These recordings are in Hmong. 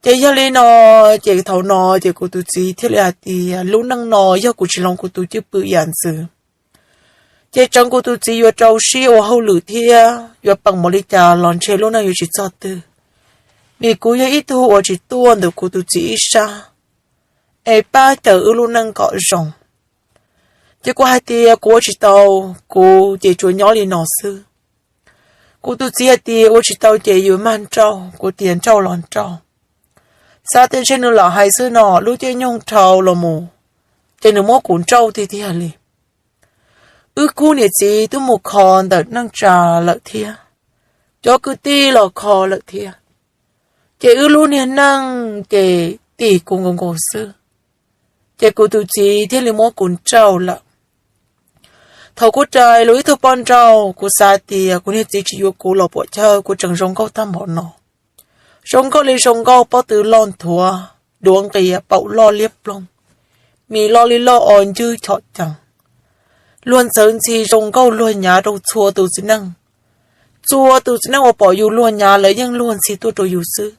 Ces yog li no, ces thaum no ces kuv tus txiv thiaj li hais tias lub neej no yog kuv tsis hloov kuv tus cwj pwm yam ntxwv, ces tseev kuv tus txiv yuav rau siab ua hauj lwm thiab yuav peem npaum li cas los ntshe lub neej yuav tsis txog twg, vim kuv yog ib tug uas tsis tuaj ntawm kuv tus txiv ib sab es pab cawm wb lub neej kom zoo. Ces kuv hais tias kuv ua tsis tau, kuv ces tsuas nyob li no xwb. Kuv tus txiv hais tias ua tsis tau ces yuav mag nrauj, kuv tias nrauj los nrauj. Xav tias ntshe nws lam hais xwb no, lub caij nyoog dhau los mus ces nws muab kuv nrauj tiag tiag li. Wb khub niam txiv twb mus kho ntawm neej tsa lawm thiab, cov kwv tij los kho lawm thiab, ces wb lub niag neej ces tim kuv nkaus nkaus xwb, ces kuv tus txiv thiaj li muab kuv nrauj lawm. Thaum kuv rais los ib tug poj nrauj, kuv xav tias kuv niag txiv tsis yuav kuv los puam chawj, kuv tseem zoo nkauj tag npaum no. Zoo nkauj li zoo nkauj pob tw loj nthuav, duav nqia paum loj liab ploog, mis loj li loj o ncwb chom cees, luag ntxhawv ntxhi zoo nkauj luag nyav rau txhua tus txiv neej. Txhua tus txiv neej uas pom yus luag nyav lawv yeej luag ntxhi tuaj rau yus xwb.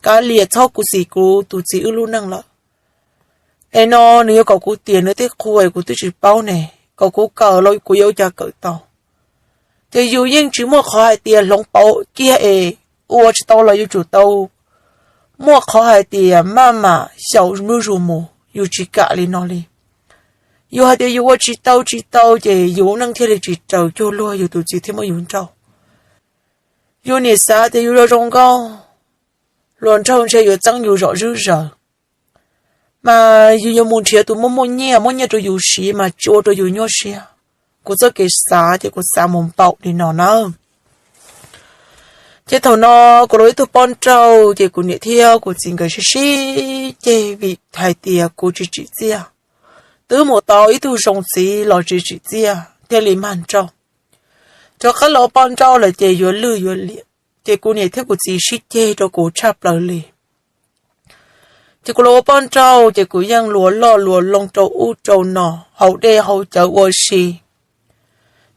Kav liam txhob kuv xim kuv tus txiv wb lub neej lawm. Es no nws yuav kom kuv tiam nws tej qhua es kuv twb tsis paub ne, kom kuv kawm los kuv yuav ua cas kawm tau. Ces yus yeej tsis muaj qhov hais tias hloov pauv kiag es ua tsis tau los yuav tsum tau muaj qhov hais tias maj mam xyaum zuj zus mus, yus tsis kam li no li. Yus hais tias yus ua tsis tau tsis tau ces yus neej thiaj li tsis raws cuag luag, yus tus txiv thiaj muab yus nrauj. Yus niam xav tias yus zoo zoo nkauj, hluas nraug ntshe yuav txeeb yus zom zawv zaws, mas yus yuav mus nrhiav tus muaj muaj nyiaj, muaj nyiaj rau yus siv mas tsis ua rau yus nyuaj siab. Kuv txoj kev xav ces kuv xav mus npaum li no na. Ces thaum no kuv los ib tug poj nrauj, ces kuv niam thiab kuv txiv nkawd sib sib ceg vim hais tias kuv tsis tsim txiaj. Twb mus tau ib tug zoo txiv los tsis tsim txiaj thiaj li mag nrauj. Rov qab los ua poj nrauj lawm ces yuav lwj yuav liam, ces kuv niam thiab kuv txiv sib ceg rau kuv tshaj plaws li. Ces kuv los ua poj nrauj ces kuv yeej luag loj luag loo rau ub rau no, haus dej haus cawv ua si.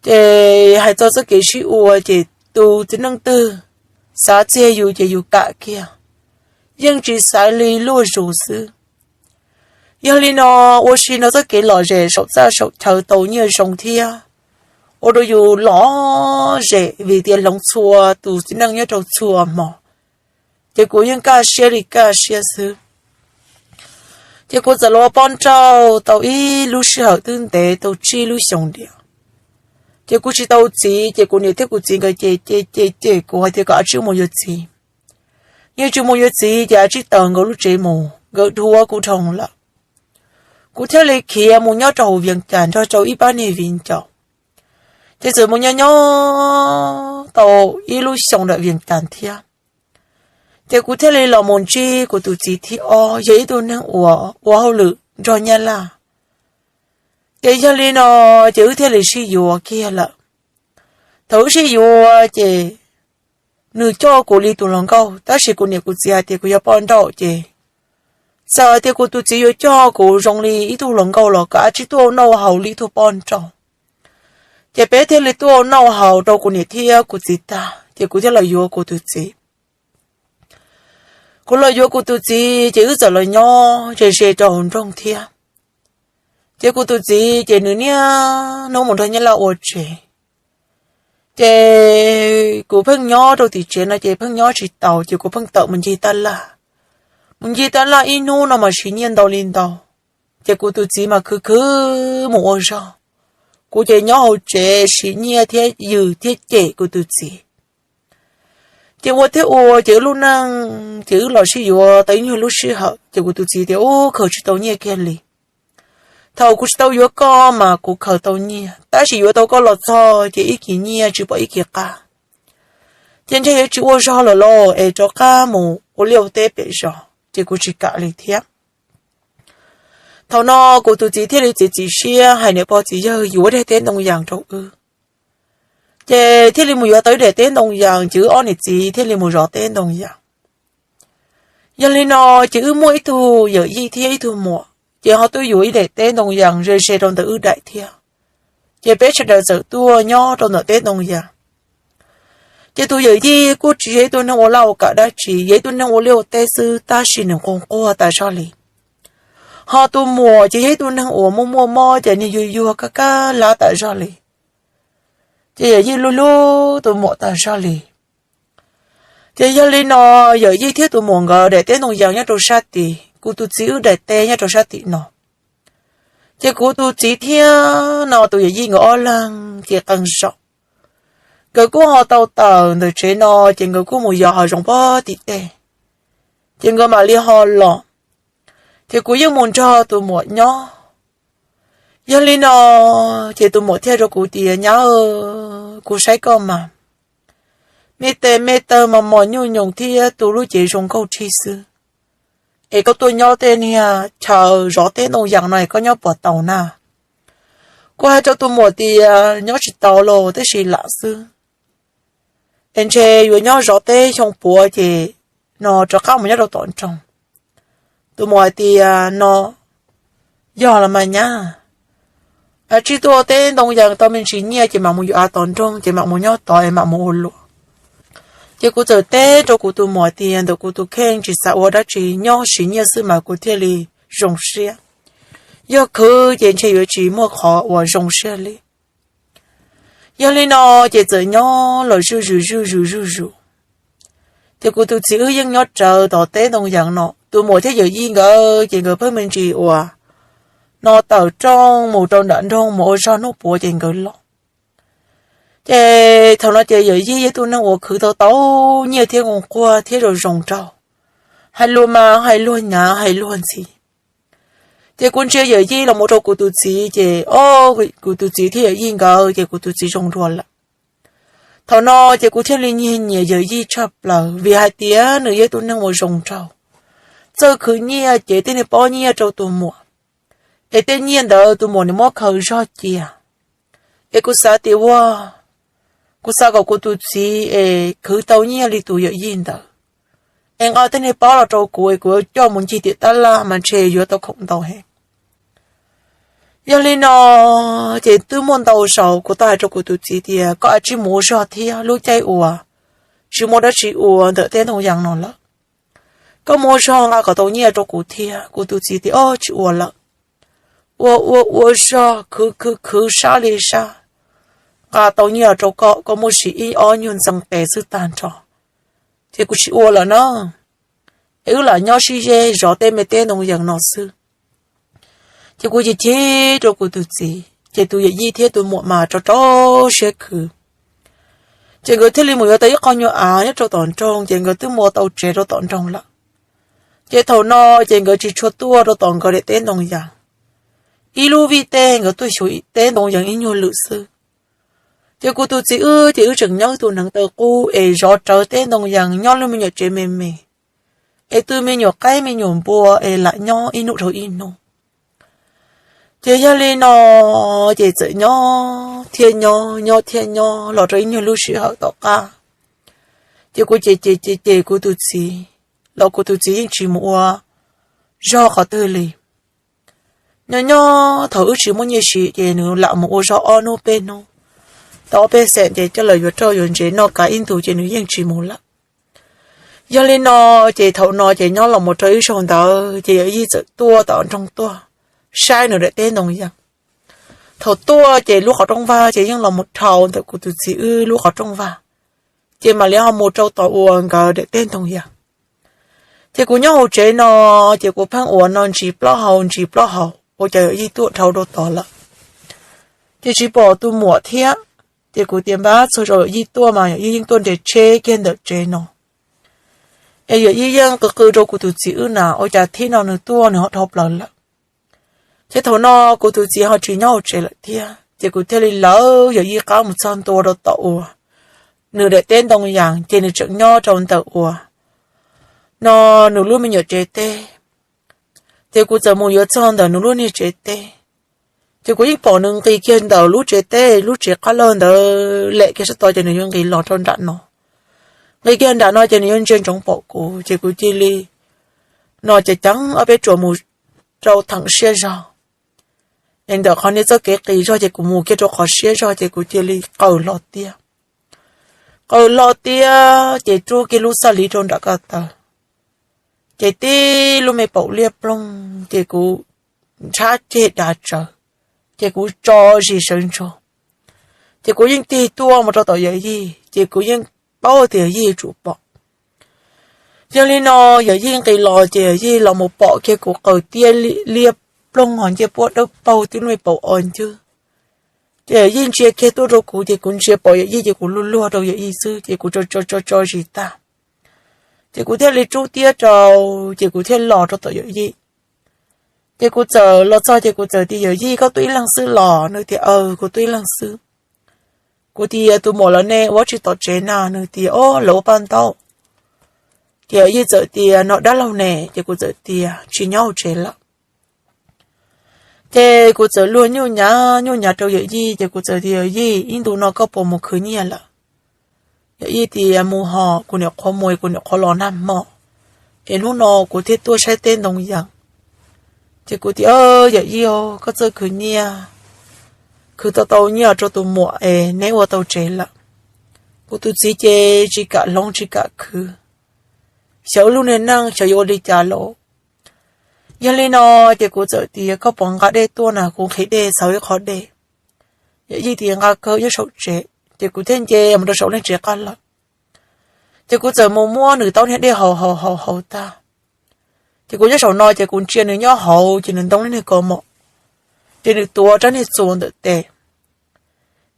Ces hais txog txoj kev sib ua ces tus txiv neej twg xav txiag yus ces yus kam kiag, yeej tsis xaiv li luaj zus xwb. Yog li no, ua si no txoj kev lom zem saum txaj saum chaw tau nyiaj zoo thiab ua rau yus lom zem vim tias hloov txhua tus txiv neej nyob rau txhua hmo. Ces kuv yeej kaj siab li kaj siab xwb. Ces kuv txawm los ua poj nrauj tau ib lub sij hawm twb ntev tau tsib lub xyoos diam. Ces kuv tsis tau txiv, ces kuv niam thiab kuv txiv nkawd ces ces ces ces kuv hais tias kom a tsij mus yuav txiv. Yeej tsis mus yuav txiv ces a tsij tawm nkaus lub tsev mus, nkawd dhuav kuv dhau lawm. Kuv thiaj li khiav mus nyob rau hauv Vias Cas nrog rau ib pab niag viv ncaus. Ces txawm mus nyob nyob tau ib lub xyoos ntawm Vias Cas thiab. Ces kuv thiaj li los mus ntsib kuv tus txiv thib ob, yog ib tug neeg uas ua hauj lwm nrog Nyab Laj. Ces yog li no, ces wb thiaj li sib yuav kiag lawm. Thaum wb sib yuav ces nws coj kuv li tus hluas nkauj, tab sis kuv niam kuv txiv hais tias kuv yog poj nrauj ces txawm tias kuv tus txiv yuav coj kuv zoo li ib tug hluas nkauj los kav tsij tuaj ua noj haus li ib tug poj nrauj. Ces peb thiaj li tuaj ua noj haus rau kuv niam thiab kuv txiv tag, ces kuv thiaj los yuav kuv tus txiv. Kuv los yuav kuv tus txiv ces wb txawm los nyob ze ze rau hauv nroog thiab. Ces kuv tus txiv ces nws niaj hnub mus nrog Nyab Laj ua tsev. Ces kuv pheej nyob rau tim tsev no ces pheej nyob tsis taus, ces kuv pheej tawm mus ncig tab laj. Mus ncig tab laj ib hnub no mas siv nyiaj ntau li ntau. Ces kuv tus txiv mas khwv khwv mus ua zog, kuv ces nyob hauv tsev siv nyiaj thiab yws thiab cem kuv tus txiv. Ces ua thiab ua ces wb lub neej ces wb los sib yuav tau ib nyuag lub sij hawm ces kuv tus txiv tias ub khaws tsis tau nyiaj kiag li. Thaum kuv tsis tau yuav koj mas kuv khaws tau nyiaj, tab sis yuav tau koj los txog ces ib kis nyiaj tsis pom ib kis qab. Ces ntshe yuav tsis ua zog lawm lauj, es rov qab mus ua liaj ua teb pem zos, ces kuv tsis kam li thiab. Thaum no kuv tus txiv thiaj li txiav txim siab hais niam pog txiv yawg yuav daim teb ntoo yas rau wb. Ces thiaj li mus yuav tau ib daim teb ntoo yas, ces wb ob niam txiv thiaj li mus zov teb ntoo yas. Yog li no, ces wb muaj ib tug yawm yij thiab ib tug muam, ces ho tuaj yuav ib daim teb ntoo yas ze ze rau ntawm wb daim thiab. Ces peb sawv daws txawm tuaj nyob rau ntawm teb ntoo yas. Ces tus yawm yij kuj tsis yog ib tug neeg ua laj ua kam dab tsi, yog ib tug neeg ua liaj ua teb xwb tab sis nws nquag nquag tas zog li. Ho tus muam ces yog ib tug neeg uas muaj muaj mob ces niag yuag yuag kab kab hlab tas zog li. Ces yawm yij hlub hlub tus muam tas zog li. Ces yog li no, yawm yij thiab tus muam nkawd daim teb ntoo yas nyob rau sab tid, kuv tus txiv wb daim teb nyob rau sab tim no. Ces kuv tus txiv thiab no tus yawm yij nkawd ob leeg ces qee zaum nkawd kuj ho tau tawm ntawm tsev no, ces nkawd kuj mus yos hav zoov pog tim tej, ces nkawd mam li ho los. Ces kuv yeej mus nrog tus muam nyob. Yog li no, ces tus muam thiaj rau kuv tias, Nyab, kuv saib koj mas me tes me taw mas mos nyuj nyoos thiab tu lub cev zoo nkauj rhij xwb, es koj tuaj nyob tej niag chaw zov teb ntoo yas no es koj nyob puas tau na? Kuv hais rau tus muam tias, Nyob tsis tau los tab sis lam xwb, es ntshe yuav nyob zov teb xyoo puav ces no rov qab mus nyob rau tom nroog. Tus muam hais tias, No yog los mas nyab, a tsij tuaj teb ntoo yas tau me ntsis nyiaj ces mam mus yuav av tom nroog ces mam mus nyob tod es mam mus ua luam. Ces kuv txawm teb rau kuv tus muam tias, Ntawm kuv tus kheej tsis xav ua dab tsi, nyob siv nyiaj xwb mas kuv thiaj li zoo siab. Yog khwv ces ntshe yuav tsis muaj qhov uas zoo siab li. Yog li no, ces txawm nyob los zuj zus zuj zus zuj zus. Ces kuv tus txiv wb yeej nyob rawv tom teb ntoo yas no, tus muam thiab yawm yij nkawd ces nkawd pheej me ntsis uas no tawm rooj mus rau nram nroog mus ua zog hnub puav ces nkawd los. Ces thaum no ces yawm yij yog ib tug neeg uas khwv tau tau nyiaj thiab nquag nquag thiab zoo zoo nraug, hais lus mas hais luag hnyav hais luag ntxhi. Ces kuv ntsia yawm yij los mus rau kuv tus txiv ces o, kuv tus txiv thiab yawm yij nkawd ces kuv tus txiv zoo dua lawm. Thaum no ces kuv thiaj li nyiag nyiam yawm yij tshaj plaws vim hais tias nws yog ib tug neeg uas zoo nraug, txawj khwv nyiaj, ces tej niag pob nyiaj rau tus muam, es tej nyiaj ntawd tus muam nws muab khaws zog cia. Es kuv xav tias ua, kuv xav kom kuv tus txiv es khwv tau nyiaj li tus yawm yij ntawd, es nqa tej niag pob los rau kuv es kuv coj mus ncig tim tab laj mas ntshe yuav tau khoom ntau heev. Yog li no, ces twb muaj ntau zaus kuv tau hais rau kuv tus txiv tias, Koj a tsij mus ua zog thiab, lub caij uas tsis muaj dab tsi ua ntawm teb ntoo yas no lawm, koj mus ua zog nqa kom tau nyiaj rau kuv thiab. Kuv tus txiv tias, O, tsis ua lawm. Ua ua ua zog khwv khwv khwv sab li sab, nqa tau nyiaj rau koj, koj muaj sis ib ob nyuag ntxeev tes xwb tag nrho, ces kuv tsis ua lawm na. Es wb lam nyob sib zeb zov tej me teb ntoo yas no xwb. Ces kuv chim chim rau kuv tus txiv, ces tus yawm yij thiab tus muam mas rau rau siab khwv. Ces nkawd thiaj li mus yuav tau ib qho nyuag av nyob rau tom nroog, ces nkawd twb mus ua tau tsev rau tom nroog lawm. Ces thaum no ces nkawd tsis tshua tuaj rau tom nkawd daim teb ntoo yas. Ib lub vij tej nkawd tuaj xyuas teb ntoo yas ib nyuag lwm xwb. Ces kuv tus txiv wb ces wb tseem nyob tus hneev taw qub es zov rawv teb ntoo yas nyob lub me nyuam tsev me me, es tw me nyuam qaib me nyuam npua es lam nyob ib hnub dhau ib hnub. Ces yog li no, ces txawm nyob thiab nyob, nyob thiab nyob los rau ib nyuag lub sij hawm tom qab, ces kuv ces ces ces ces kuv tus txiv, los kuv tus txiv yeej tsis mus ua zog qhov twg li. Nyob nyob thaum wb tsis muaj nyiaj siv ces nws lam mus ua zog ob hnub peb hnub, tau ob peb xees ces coj los yuav roj yuav ntsev noj kav ib ntus ces nws yeej tsis mus lawm. Yog li no, ces thaum no ces nyob los mus rau ib zaug ntawd ces yawm yij txawm tuaj tom nroog tuaj saib nws daim teb ntoo yas. Thaum tuaj ces lub qhov rooj vag ces yeej los mus dhau ntawm kuv tus txiv wb lub qhov rooj vag, ces mam li ho mus rau tom uas nkawd daim teb ntoo yas. Ces kuv nyob hauv tsev no, ces kuv pheej ua no ntsis plaub hau ntsis plaub hau ua cas yawm yij tuaj dhau rau tod lawm. Ces tsis pom tus muam thiab, ces kuv tias npab txog zaum yawm yij tuaj mas yawm yij yeej tuaj nres tsheb kiag ntawm tsev no. Es yawm yij yeej qw qw rau kuv tus txiv wb na ua cas thib no nws tuaj nws ho dhau plaws lawm. Ces thaum no kuv tus txiv ho tsis nyob hauv tsev lawm thiab, ces kuv thiaj li lawv yawm yij qab mus txog ntua rau tom uas nws daim teb ntoo yas, ces nws tseem nyob rau ntawm uas no nws lub me nyuam tsev teb. Ces kuv txawm mus yuav txog ntawm nws lub niag tsev teb, ces kuv yeej pom nws nqis kiag ntawm lub tsev teb, lub tsev qab lawg ntawd lem kiag sab tod ces nws yuav nqis los rau nram no. Nqis kiag nram no ces nws yuav ntsia ntsoov pom kuv, ces kuv cia li no ces ceev ob peb tsuas mus rau theem siab zog. Es ntawm qhov niag txoj kev qis zog ces kuv mus kiag rau qhov siab zog ces kuv cia li qaws hlo tiag. Qw hlo tiab ces rub kiag lub xaj liv rau nram ko taw, ces tib lub me paum liab ploog ces kuv nrhab ceg dav tsawv, ces kuv tso zis sawv ntsuag, ces kuv yeej tig tuaj mus rau tom yawm yij ces kuv yeej paub tias yawm yij yuav tsum pom. Yog li no yawm yij nqis los ces yawm yij los mus pom kiag kuv qw tiab liab ploog ho ncej puab dawb paug tib lub me paum os ncwg. Ces yawm yij ntsia kiag tuaj rau kuv ces kuv ntsia pom yawm yij ces kuv luag luag rau yawm yij xwb ces kuv tso tso tso zis tag, ces kuv thiaj li rub tiab rau, ces kuv thiaj los rau tom yawm yij. Ces kuv txawm los txog ces kuv txawm tias, Yawm yij, koj tuaj ib leeg xwb los? Nws tias, Aws, kuv tuaj ib leeg xwb. Kuv tias, Tus muam lawv ne, ua tsi tom tsev na? Nws tias, Ob, lawv ua paj ntaub. Ces yawm yij txawm tias, No dab laug ne? Ces kuv txawm tias, Tsis nyob hauv tsev lawm. Ces kuv txawm luag nyuj nyav nyuj nyav rau yawm yij ces kuv txawm tias, Yawm yij, ib ntu no koj puas mus khwv nyiaj lawm? Yawm yij tias, Mus hos, kuv niam qhuav mus, kuv niam qhuav los nag hmo, es hnub no kuv thiaj tuaj saib teb ntoo yees. Ces kuv tias, Yawm yij, koj txawj khwv nyiaj, khwv tau tau nyiaj rau tus muam es neb ua tau tsev lawm. Kuv tus txiv ces tsis kam hloov tsis kam khwv, xyov wb lub niag neej xyov yuav ua li cas los. Yog li no ces kuv txawm tias, Koj puas nqa dej tuaj na, kuv nqhis dej xaws ib qho dej. Yawm yij tias, Nqa kawg, nyob saum tsev. Ces kuv thiaj nce mus rau saum leej tsev qab lawm. Ces kuv txawm mus muab nws taub niag dej haus haus haus haus tag. Ces kuv nyob saum no ces kuv ntsia nws nyob hauv ces nws ntoo niag ko mom, ces nws tuav rab niag txuas ntawm tes.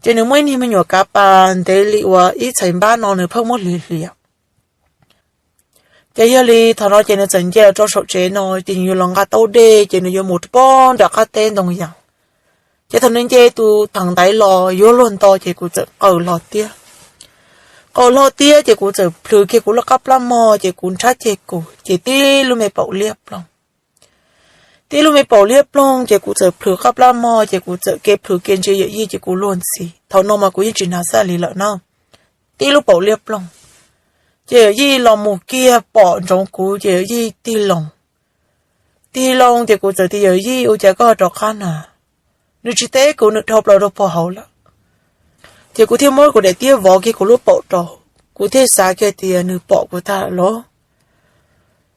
Ces nws muaj ib niag me nyuam kav pas ntev li uas ib txhais npab no nws pheej muab hliav hliav. Ces yog li thaum no ces nws txawm nce los rau saum tsev no ces nws yuav los nqa taub dej ces nws yuav mus rau pob nram qab teb ntoo yees. Ces thaum nws nce tus theem ntaiv los yuav luag nto ces kuv txawm qw hlo tiab. Qw hlo tiab ces kuv txawm plhws kiag kuv lub qab plab mog ces kuv nrhab ceg kuv ces tib lub me paum liab ploog. Tib lub me paum liab ploog ces kuv txawm plhws qab plab mog ces kuv txawm kev plhws kev ntsia yawm yij ces kuv luag ntxhi. Thaum no mas kuv yeej tsis hnav xaj li lawm na. Tib lub paum liab ploog, ces yawm yij los mus kiag pom ntsoov kuv ces yawm yij tig loo. Tig loo ces kuv txawm tias, Yawm yij, ua cas koj rov qab na? Nws tsis teb kuv, nws dhau plaws rau puag hauv lawm. Ces kuv thiaj muab kuv daim tiab vov kiag kuv lub paum rau, kuv thiaj xav kiag tias nws pom kuv tag lawm los.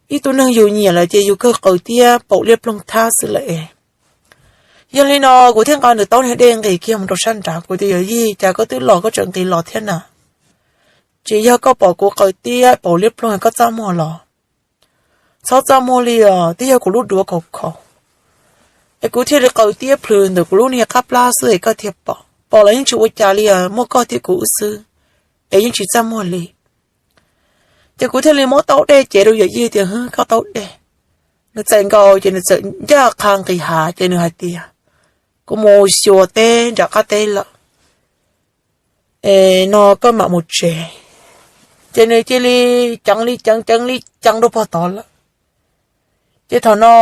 Ib tug neeg yus nyiam lawm ces yus kawg qw tiab paum liab ploog thab xwb lawm es. Yog li no kuv thiaj nqa nws taub niag dej nqis kiag mus rau sab nrad, kuv tias, Yawm yij, cas koj twb los koj tseem nqis los thiab na? Tsis yog koj pom kuv qw tiab paum liab ploog koj txaj muag los? Txhob txaj muag li os, twb yog kuv lub duav khaus khaus es kuv thiaj li qw tiab plhws ntawm kuv lub niag qab plab xwb es koj thiaj pom. Pom los yeej tsis ua cas li os, muaj koj thiab kuv wb xwb es yeej tsis txaj muag li. Ces kuv thiaj li muab taub dej cev rau yawm yij tias, Hwb, koj taub dej. Nws txais nkaus ces nws txawm ncaj qha nqis hav ces nws hais tias, Kuv mus xyuas teb nram qab teb lawm, es no koj mam mus tsev. Ces nws cia li ceev li ceev, ceev li ceev rau puag tod lawm. Ces thaum no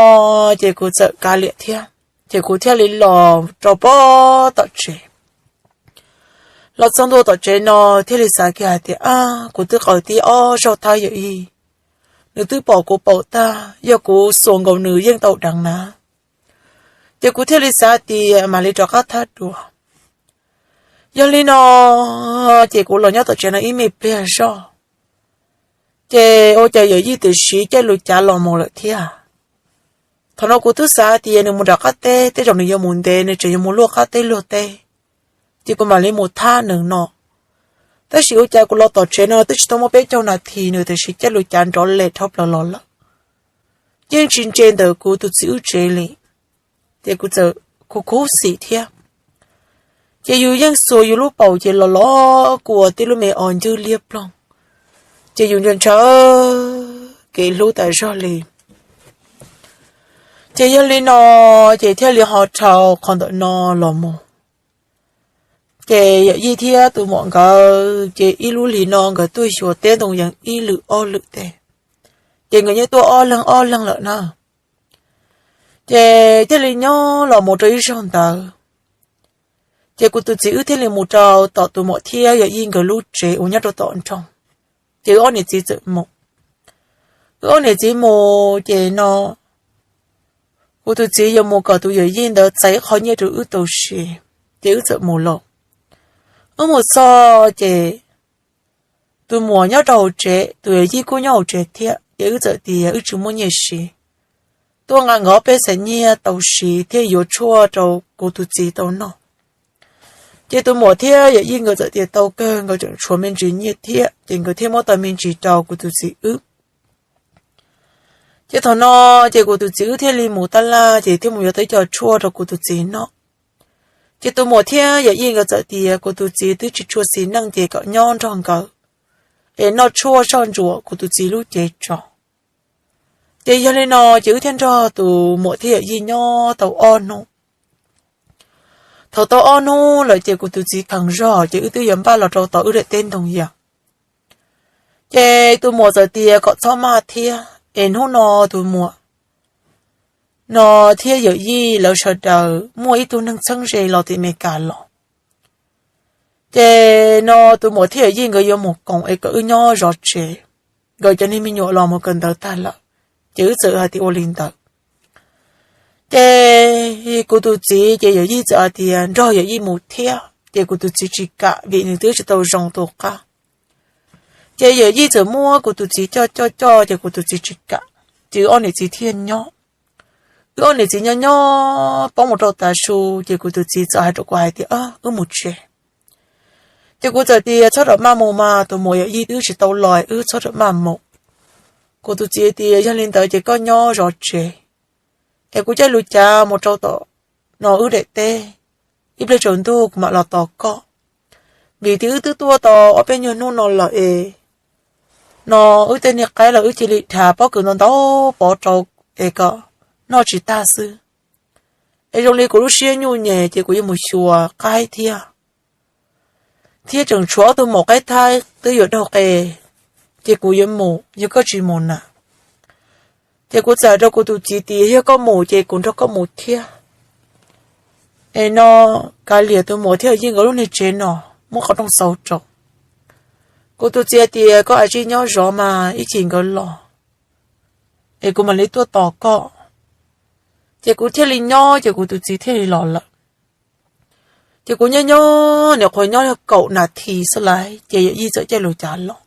ces kuv txawm kav liam thiab, ces kuv thiaj li los rau pob tom tsev. Los txog ntua tom tsev no thiaj li xav kiag hais tias, Ab, kuv twb qw tiab ob zaug thab yawm yij, nws twb pom kuv paum tag, yog kuv xuas nkaus nws yeej tau deev na. Ces kuv thiaj li xav tias mam li rov qab thab dua. Yog li no ces kuv los nyob tom tsev no ib me pliag zog, ces ua cas yawm yij twb siv caij lus cav los mus lawm thiab. Thaum no kuv twb xav tias nws mus nram qab teb, tej zaum nws yuav mus ntev, nws tseem yuav mus luaj qab teb luaj teb, ces kuv mam li mus thab nws no. Tab sis ua cas kuv los tom tsev no twb tsis tau muaj peb caug nas this nws twb siv caij lus cav nrov leg dhau plaws los lawm, yeej tsis ntse ntawm kuv tus txiv wb tsev li. Ces kuv txawm khuv khuv xim thiab. Ces yus yeej xuas yus lub paum ces los los kua tib lub me os ncwg liab ploog, ces yus ntshaw ntshaw kev hlub tas zog li. Ces yog li no ces thiaj li ho dhau qhov ntawm no los mus. Ces yawm yij thiab tus muam nkawd ces ib lub hlis no nkawd tuaj xyuas teb ntoo yees ib lwm ob lwm teb, ces nkawd yeej tuaj ob leeg ob leeg lawm na. Ces thiaj li nyob los mus rau ib zaug ntawd, ces kuv tus txiv wb thiaj li mus rau tom tus muam thiab yawm yij nkawd lub tsev uas nyob rau tom nroog. Ces wb ob niam txiv txawm mus. Wb ob niam txiv mus ces no kuv tus txiv yuav mus kom tus yawm yij ntawd txais ib qho nyiaj rau wb tau siv, ces wb txawm mus lauj. Wb mus txog ces tus muam nyob rau hauv tsev, tus yawm yij kuj nyob hauv tsev thiab, ces wb txawm tias wb tsis muaj nyiaj siv, tuaj nqa nkawd ob peb xees nyiaj tau siv thiab yuav tshuaj rau kuv tus txiv tau noj. Ces tus muam thiab yawm yij nkawd txawm tias tau kawg, nkawd tseem tshuav me ntsis nyiaj thiab, ces nkawd thiaj muab tau me ntsis rau kuv tus txiv wb. Ces thaum no, ces kuv tus txiv wb thiaj li mus tab laj, ces thiaj mus yuav tau ib co tshuaj rau kuv tus txiv noj. Ces tus muam thiab yawm yij nkawd txawm tias kuv tus txiv twb tsis tshua xis neej, ces kom nyob nrog nkawd es noj tshuaj soj ntsuam kuv tus txiv lub cev tso. Ces yog li no, ces wb thiaj nrog tus muam thiab yawm yij nyob tau ob hnub. Thaum tau ob hnub lawm, ces kuv tus txiv kheev zog, ces wb twb yuav npaj los rau tom wb daim teb ntoo yas. Ces tus muam txawm tias kom txhob maj thiab, es hnub no tus muam no thiab yawm yij lawv sawv daws muaj ib tug neeg txheeb ze los tim Amelikas los. Ces no tus muam thiab yawm yij nkawd yuav mus koom es kom wb nyob zov tsev, nkawd cov niag me nyuam los mus kawm ntawv tag lawm. Ces wb txawm hais tias ua li ntawd. Ces kuv tus txiv ces yawm yij txawm hais tias nrog yawm yij mus thiab, ces kuv tus txiv tsis kam vim nws twb tsis tau zoo tus qab. Ces yawm yij txawm muab kuv tus txiv coj coj coj, ces kuv tus txiv tsis kam, ces wb ob niam txiv thiaj nyob. Wb ob niam txiv nyob nyob poob mus rau tav su, ces kuv tus txiv txawm hais rau kuv hais tias wb mus tsev. Ces kuv txawm tias txhob ram maj mus mas, tus muam yawm yij twb tsis tau los, wb txhob ram maj mus. Kuv tus txiv tias yog li ntawd ces koj nyob zov tsev, es kuv caij lus cav mus rau tom no wb daim teb, ib pliag tsaus ntuj kuv mam los tos koj. Vim tias wb twb tuaj tau ob peb nyuag hnub no lawm es no wb tej niag qaib los wb cia li dhas pob kws ntau ntau pov rau es kom noj tsis tag xwb. Es zoo li kuv lub siab nyuj nyem ces kuv yuav mus xyuas qaib thiab. Thiab tseem tshuav ob tug maum qaib thaib twb yuav daug qe, ces kuv yuav mus, yog koj tsis mus na. Ces kuv txawm hais rau kuv tus txiv tias yog koj mus ces kuv nrog koj mus thiab. Es no kav liam tus muam thiab yij nkawd lub niag tsev no, muab qhov rooj xauv rau. Kuv tus txiv tias koj ua tib nyob zov mas ib chim nkawd los es kuv mam li tuaj tos koj. Ces kuv thiaj li nyob, ces kuv tus txiv thiaj li los lawm. Ces kuv nyob nyob, nyuam qhuav nyob kaum nas this xwb lauj, ces yawm yij txawm caij lus cav los.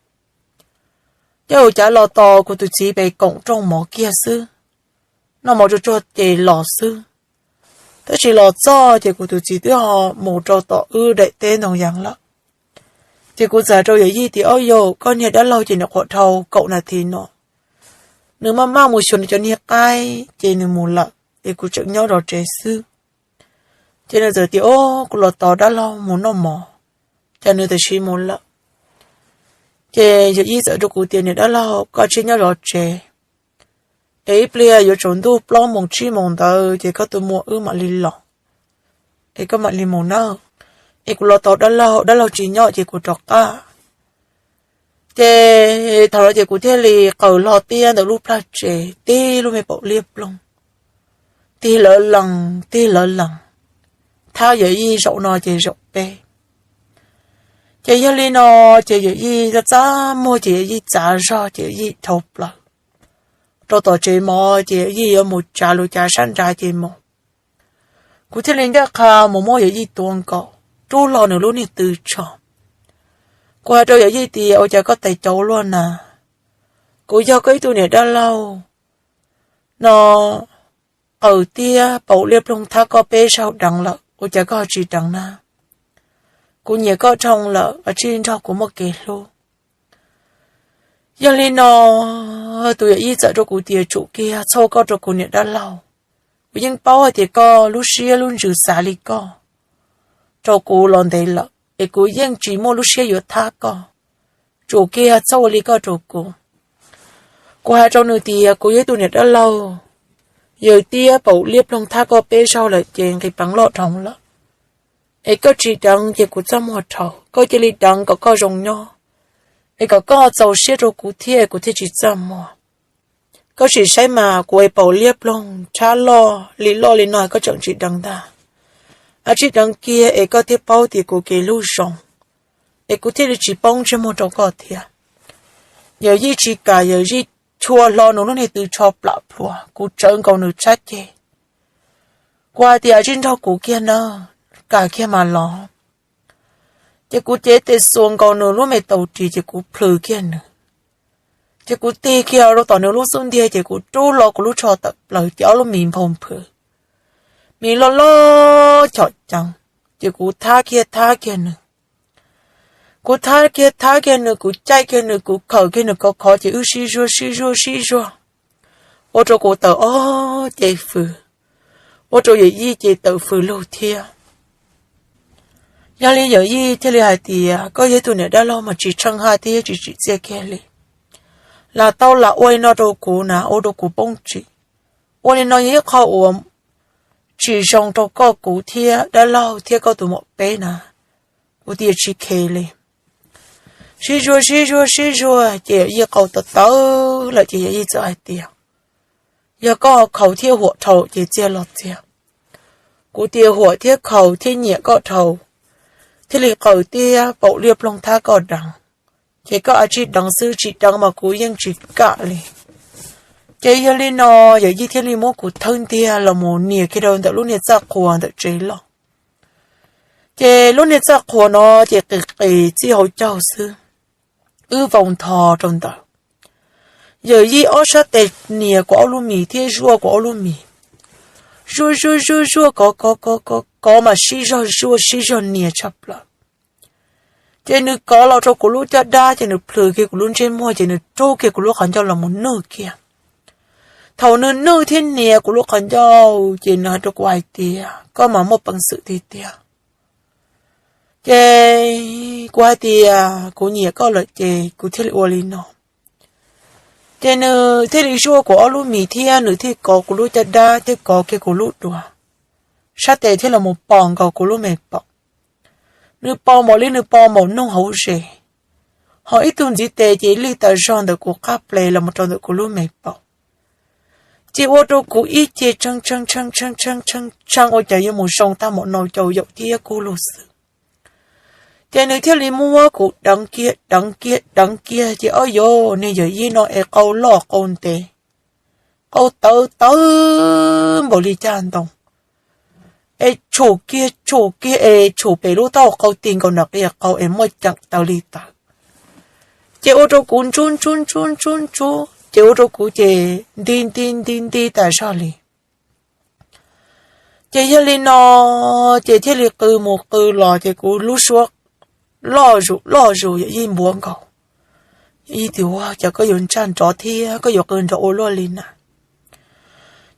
Caij lus cav los tos kuv tus txiv pem koom rooj mov kiag xwb, noj mov tsuag tsuag ces los xwb. Tab sis los txog ces kuv tus txiv twb ho mus rau tom wb daim teb ntoo yas lawm. Ces kuv txawm hais rau yawm yij tias ob yawg, koj niag dab laug ces nyuam qhuav dhau kaum nas this no, nws maj maj mus xyuas nws cov niag qaib ces nws mus lawm, es kuv tseem nyob zov tsev xwb. Ces nws txawm tias o, kuv los tos dab laug mus noj mov, ces nws tam sim mus lawm. Ces yawm yij txawm rau kuv tias niam dab laug, koj ua tib nyob zov tsev, es ib pliag yuav tsaus ntuj plaub moos tsib moos ntawd ces koj tus muam wb mam li los, es koj mam li mus nawb. Es kuv los tos dab laug, dab laug tsis nyob ces kuv rov qab. Ces thaum no ces kuv thiaj li qaws hlo tiab ntawm lub plaj tsev tib lub me paum liab ploog, tig lawv lees tig lawv lees, thab yawm yij zaum no ces zaum peb. Ces yog li no, ces yawm yij txaj muag ces yawm yij txav zog ces yawm yij dhau plaws rau tom tsev mov, ces yawm yij yuav mus tsav lus cav sab nrad ces mus. Kuv thiaj li ncaj qha mus muab yawm yij tuav nkaus, rub hlo nws lub niag tw tsho. Kuv hais rau yawm yij tias ua cas koj tais cau luaj na, kuv yog koj ib tug niam dab laug no, qaws tiab paum liab ploog thab koj peb zaug deev lawm, ua cas koj ho tsis deev na? Kuv nyiam koj dhau lawm, ua tib nrog kuv muaj kev hlub. Yog li no, tus yawm yij txawm rau kuv tias tsum kiag txhob ua koj rau kuv niam dab laug. Kuv yeej paub hais tias koj lub siab lub ntsws xav li koj rau kuv los ntev lawm, es kuv yeej tsis muaj lub siab yuav thab koj. Tsum kiag txhob ua li koj rau kuv. Kuv hais rau nws tias kuv yog ib tug niam dab laug, yawm tiab paum liab ploog thab koj peb zaug lawm ces nqis peev loj dhau lawm. Es koj tsis deev ces kuv txaj muag dhau, koj cia li deev kom koj zoo nyob, es kom koj txaus siab rau kuv thiab kuv thiaj tsis txaj muag. Koj sim saib mas kuv es paum liab ploog thab loj li loj li no koj tseem tsis deev ntag. Ua tib deev kiag es koj thiaj paub tias kuv kev hlub zoo, es kuv thiaj li tsis poob ntsej muag rau koj thiab. Yawm yij tsis kam, yawm yij chua hlo nws lub niag tw tsho plam plhuav, kuv tsawv nkaus nws tshab ceg. Kuv hais tias ua tib nrog kuv kiag na, kam kiag mas los. Ces kuv cev tes xuas nkaus nws lub me taus ris ces kuv plhws kiag nws. Ces kuv tig kiag rau tom nws lub xub ntiag ces kuv rub los kuv lub tsho tawm plaws ces ob lub mis nphau nphwv, mis loj loj chom ceev. Ces kuv thab kiag thab kiag nws, kuv thab kiag thab kiag nws, kuv caij kiag nws, kuv khawm kiag nws khov khov ces wb sib zuag sib zuag sib zuag, ua rau kuv tawm ob ce fws, ua rau yawm yij ces tawm fws lug thiab. Yog li yawm yij thiaj li hais tias koj yog ib tug niam dab laug mas tsis tsheej haj thiab tsis tsim txiaj kiag li. Lam tau lam ua li no rau kuv na ua rau kuv poob tsim. Ua li no yog ib qho uas tsis zoo rau koj kuv thiab dab laug thiab koj tus muam peb na. Kuv tias tsis kheev li. Sib zuag sib zuag sib zuag ces yawm yij qau tawv tawv lawm ces yawm yij txawm hais tias yog koj khaus thiab huam dhau ces txiag los txiag. Kuv tias huam thiab khaus thiab nyiam koj dhau thiaj li qaws tiab paum liaj ploog thab koj deev. Ces koj a tsij deev xwb, tsis deev mas kuv yeej tsis kam li. Ces yog li no yawm yij thiaj li muab kuv thawb ntiag los mus nias kiag rau ntawm lub niag txaj qhua ntawm tsev loj. Ces lub niag txaj qhua no ces qis qis txij hauv caug xwb, wb vau ntho rau ntawd. Yawm yij ob sab tes nias kuv ob lub mis thiab zuaj kuv ob lub mis, zuaj zuaj zuaj zuaj kov kov kov kov kov mas sib zog zuaj sib zog nias tshaj plaws. Ces nws kov los rau kuv lub caj dab ces nws plhws kiag kuv lub ntsej muag ces nws rub kiag kuv lub qhov ncauj los mus nwj kiag. Thaum nws nwj thiab nias kuv lub qhov ncauj ces nws hais rau kuv hais tias koj mas muaj peev xwm tiag tiag. Ces kuv hais tias kuv nyiam koj lawm ces kuv thiaj li ua li no. Ces nws thiaj li zuaj kuv ob lub mis thiab nws thiaj kov kuv lub caj dab thiab kov kiag kuv lub duav, sab tes thiaj los mus pos nkaus kuv lub me paum. Nws pos npaum li nws pos npaum noog hauv zes, ho ib tug ntxiv tes ces lij tas zog ntawm kuv qab ples los mus rau ntawm kuv lub me paum. Ces ua rau kuv ib ce tshee tshee tshee tshee tshee tshee tshee ua cas yuav mus zoo tag npaum no caum yaum thiab kub lug xwb. Ces nws thiaj li muab kuv deev kiag deev kiag deev kiag ces ob yog niag yawm yij no es qau loj qau ntev, qau tawv tawv npaum li caj ntoo, es tshum kiag tshum kiag es tshum pem lub taub hau qau ti nkaus nram qia qau es muaj ceem tawv li tawv. Ces ua rau kuv ntsub ntsub ntsub ntsub ntsub ces ua rau kuv ces nti nti nti nti tas zog li. Ces yog li no ces thiaj li qw mus qw los ces kuv lub suab loj zus loj zus yawm yij npuav nkaus. Yawm yij tias ua cas koj yuav ntsaj nrov thiab koj yuav qw nrov ua luaj li na.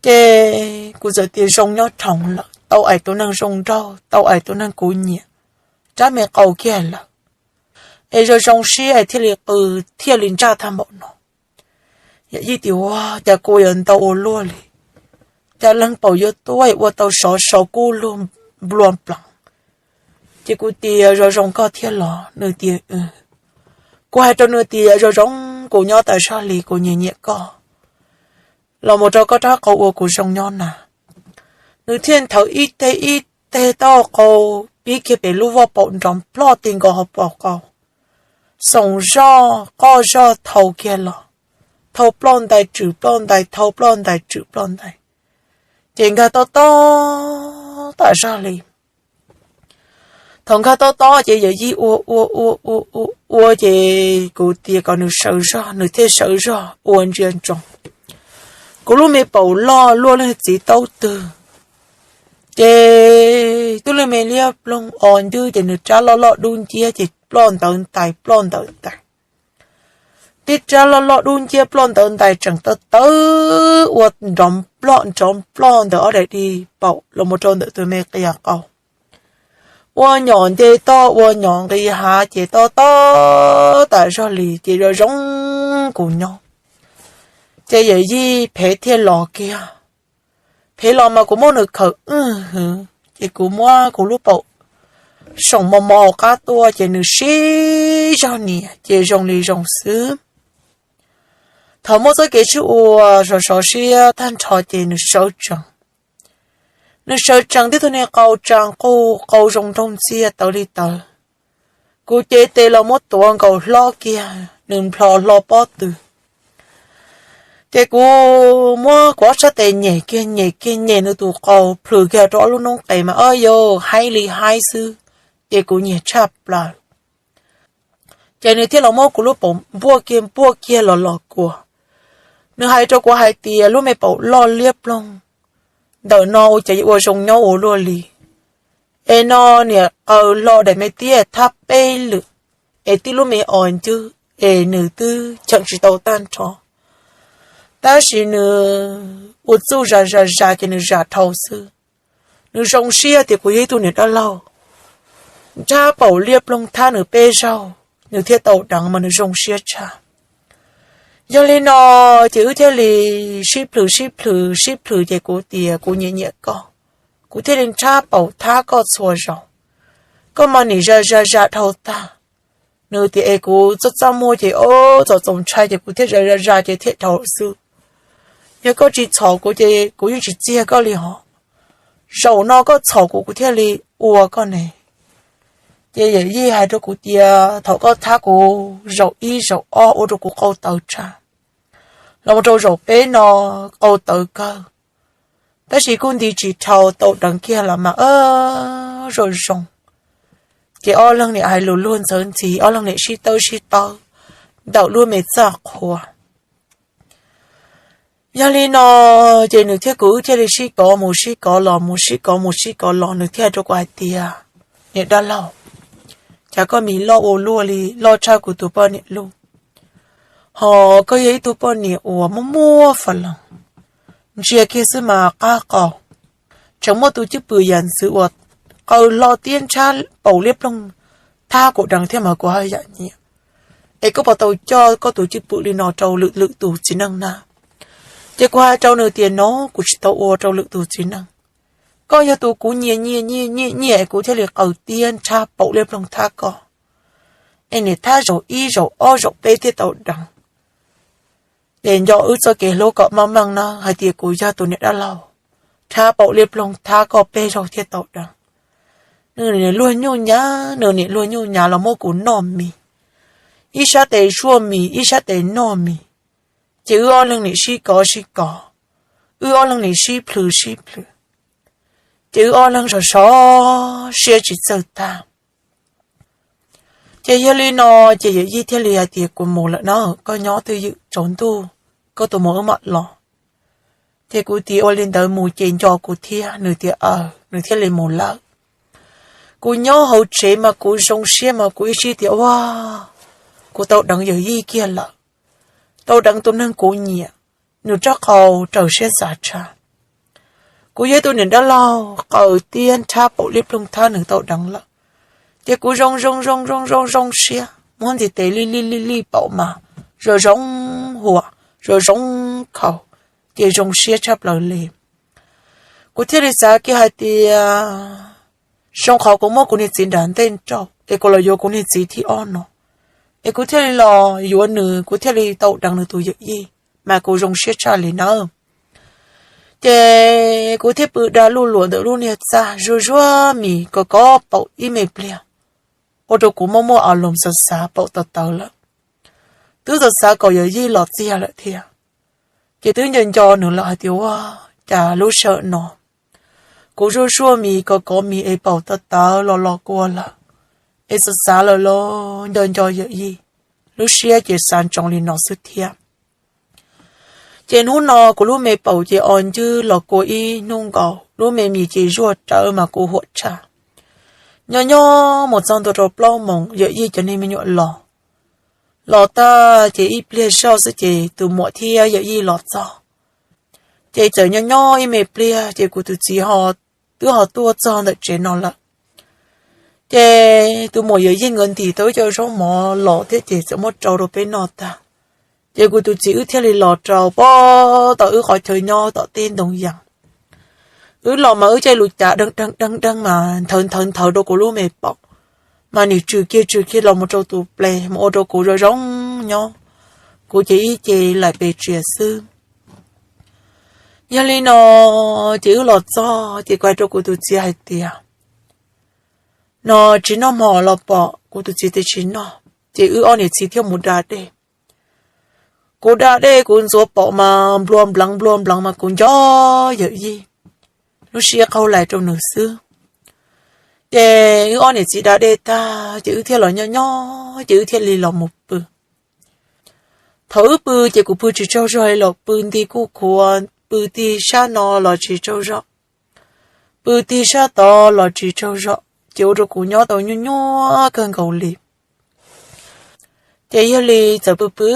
Ces kuv txawm tias zoo nyob rhoov lawm, tau ais tus neeg zoo nraug, tau ais tus neeg kuv nyiam, rab me qau kiag lawm, es zoo zoo siab es thiaj li qw thiaj li ntsaj tag npaum no. Yawm yij tias ua cas kuv yuav ntau ua luaj li, cas leeg paum yuav tuab ua tau sov sov kub lug nplua nplees. Ces kuv tias zoo zoo koj thiab los? Nws tias kuv hais rau nws tias zoo zoo kuv nyob tas zog li kuv nyiam nyiam koj, los mus rau koj rab qau ua kuv zoo nyob na. Nws thiaj nthawv ib teg ib teg taub hau qau pib kiag pem lub voj paum nrov nploj ti nkaus hauv paus qau, xoom zoj qoj zoj thau kiag los, thau ploj ntais tswm ploj ntais thau ploj ntais tswm ploj ntais, ces nkag tob tob tas zog li. Thaum nkag tob tob ces yawm yij ua ua ua ua ua ua ces kuv tias kom nws sawv zog, nws thiaj sawv zog ua ntsia ntsoov. Kuv lub me paum loj luaj leej txiv taub twg, ces twb lub me liab ploog o ncwb ces nws rab loj loj dub nciab ces ploj ntawv ntais ploj ntawv ntais. Tib rab loj loj dub nciab ploj ntawv ntais tseem tawv tawv ua nrov nploj nrov nploj ntawm ob daim di paum los mus rau ntawm tus me qia qau. Ua nyom nce toj ua nyom nqis hav ces tob tob tas zog li ces zoo zoo kuv nyob. Ces yawm yij phev thiaj los kiag. Phev los mas kuv muab nws khawm wj hwv ces kuv muab kuv lub paum xoom mos mos hauv qab tuaj ces nws sib zog nias ces zoo li zoo xwb. Thaum muaj txoj kev sib ua sov sov siab tag nrho ces nws sawv tsees. Nws sawv tsees tib tug niag qau tsaa quj qau zoo nraug ntxiag tawv li tawv. Kuv cev tes los muab tuav nkaus hlob kiag nws nplho hlo pob tw. Ces kuv muab kuv ob sab tes nyem kiag nyem kiag nyem nws tus qau plhws kiag rau ob lub noob qes mas ob yau haib li haib xwb. Ces kuv nyiam tshaj plaws. Ces nws thiaj los muab kuv lub paum npuaj kiag npuaj kiag los los kua. Nws hais rau kuv hais tias, lub me paum loj liab ploog ntawm no ua cas yuav ua zoo nyob ua luaj li. Es no niam qaws hlo daim me tiab thab peb lwm, es tib lub me os ncwb, es nws twb cheem tsis tau tag nrho. Tab sis nws ua txuj zas zas zas ces nws zas dhau xwb. Nws zoo siab tias kuv yog ib tug niam dab laug nrhab paum liab ploog thab nws peb zaug, nws thiaj tau deev mas nws zoo siab tshaj. Yog li no ces wb thiaj li sib plhws sib plhws sib plhws ces kuv tias kuv nyiam nyiam koj, kuv thiaj li nrhab paum thab koj txhua zaus. Koj mas nim zas zas zas dhau tag. Nws tias es kuv txaj txaj muag ces ob txom txaus ntshai ces kuv thiaj zas zas zas ces thiaj dhau xwb. Yog koj tsis txhom kuv ces kuv yeej tsis txiag koj li hos. Zaum no koj txhom kuv kuv thiaj li ua koj ne. Ces yawm yij hais rau kuv tias thaum koj thab kuv zaum ib zaum ob ua rau kuv qau tawv tshaj, los mus rau zaum peb no qau tawv kawg. Tab sis kuj nti tsis dhau tau deev kiag los mas zoo zoo. Ces ob leeg niam hais lus luag ntxhawv ntxhi, ob leeg niam sib tawb sib tawb ntawm lub me txaj qhua. Yog li no ces nws thiab kuv wb thiaj li sib kov mus sib kov los mus sib kov mus sib kov los, nws thiaj hais rau kuv hais tias, niam dab laug, cas koj mis loj ua luaj li, loj tshaj kuv tus poj niam lub, hos koj yog ib tug poj niam uas muaj muaj fa loos, ntsia kiag xwb mas qab qau, tseem muaj tus cwj pwm yam ntxwv uas qaws hlo tiab nrhab paum liab ploog thab kuv deev thiab mas kuv haj yam nyiam. Es koj puas tau coj koj tus cwj pwm li no rau lwm lwm tus txiv neej na? Ces kuv hais rau nws tias no, kuv tsis tau ua rau lwm tus txiv neej. Koj yog tus kuv nyiam nyiam nyiam nyiam nyiam es kuv thiaj li qaws tiab nrhab paum liab ploog thab koj. Es niam thab zaum ib zaum ob zaum peb thiaj tau deev. Ces nco wb txoj kev hlub kom maj meej na hais tias kuv yog tus niam dab laug nrhab paum liab ploog thab koj peb zaug thiaj tau deev. Nws niam luag nyuj nyav, nws niam luag nyuj nyav los muab kuv noj mis, ib sab tes zuaj mis ib sab tes noj mis. Ces wb ob leeg niam sib kov sib kov, wb ob leeg niam sib plhws sib plhws, ces wb ob leeg sov sov siab tsis txawj tag. Ces yog li no ces yawm yij thiaj li hais tias kuv mus lawm na, koj nyob twj ywm tsaus ntuj koj tus muam wb mam los. Ces kuv tias ua li ntawd mus ces nco kuv thiab, nws tias aws, nws thiaj li mus lawm. Kuv nyob hauv tsev mas kuv zoo siab mas kuv ib sij tias ua, kuv tau deev yawm yij kiag lawm, tau deev tus neeg kuv nyiam, nws rab qau raws siab xav tshaj. Kuv yog ib tug niam dab laug qaws tiab nrhab paum liab ploog thab nws tau deev lawm. Ces kuv zoo zoo zoo zoo zoo zoo siab, muab ntxiv tes li li li li paum mas zoo zoo huam, zoo zoo khaus, ces zoo siab tshaj plaws li. Kuv thiaj li xav kiag hais tias zoo qhov kuv muab kuv niag txiv nram ntej nrauj es kuv los yuav kuv niag txiv thib ob no, es kuv thiaj li los yuav nws, kuv thiaj li tau deev nws tus yawm yij, mas kuv zoo siab tshaj li nawb. Ces kuv thiaj pw da luj luam ntawm lub niag txaj zuaj zuaj mis kov kov paum ib me pliag, ua rau kuv muaj muaj a loos xav xav paum tawv tawv lawm, twb xav xav kom yawm yij los txiag lawm thiab. Ces twb nco nco nws lawm hais tias ua cas lub sij hawm no kuv zuaj zuaj mis kov kov mis es paum tawv tawv los los kua lawm, es xav xav lawm los nco nco yawm yij, lub siab ces xav ntsoov li no xwb thiab. Ces hnub no kuv lub me paum ces o ncwb los kua ib hnub nkaus, lub me mis ces zuaj rawv mas kuv huam tshaj. Nyob nyob mus txog ntua rau plaub moos yawm yij cov niag me nyuam los, los tag ces ib pliag zoj xwb ces tus muam thiab yawm yij los txog. Ces txawm nyob nyob ib me pliag ces kuv tus txiv ho twb ho tuaj txog ntawm tsev no lawm. Ces tus muam yawm yij nkawd ntim tau ib co zaub mov los thiab ces txawm muab rau rau peb noj tag. Ces kuv tus txiv wb thiaj li los rau pem tom wb qhov chaw nyob tom teb ntoo yas. Wb los mas wb caij lus cav deeg deeg deeg deeg mas nthawv nthawv nthawv rau kuv lub me paum, mas nim tswm kiag tswm kiag los mus rau tus ples mus ua rau kuv zoo zoo nyob. Kuv ces ib ce laim pes tsias xwb. Yog li no ces wb los txog ces kuv hais rau kuv tus txiv hais tias no tsis noj hmo los pom, kuv tus txiv tias tsis noj. Ces wb ob niam txiv thiaj mus da dej. Kuv da dej kuv ntxuav paum mas nplua npleev nplua npleev mas kuv nco yawm yij, lub siab qaug lais rau nws xwb. Ces wb ob niam txiv da dej tag ces wb thiaj los nyob nyob ces wb thiaj li los mus pw. Thaum wb pw ces kuv pw tsis tsaug zog li los pw nti kuj khuav, pw tig sab no los tsis tsaug zog, pw tig sab tod los tsis tsaug zog ces ua rau kuv nyob tau nyuaj nyuaj kawg nkaus li. Ces yog li txawm pw pw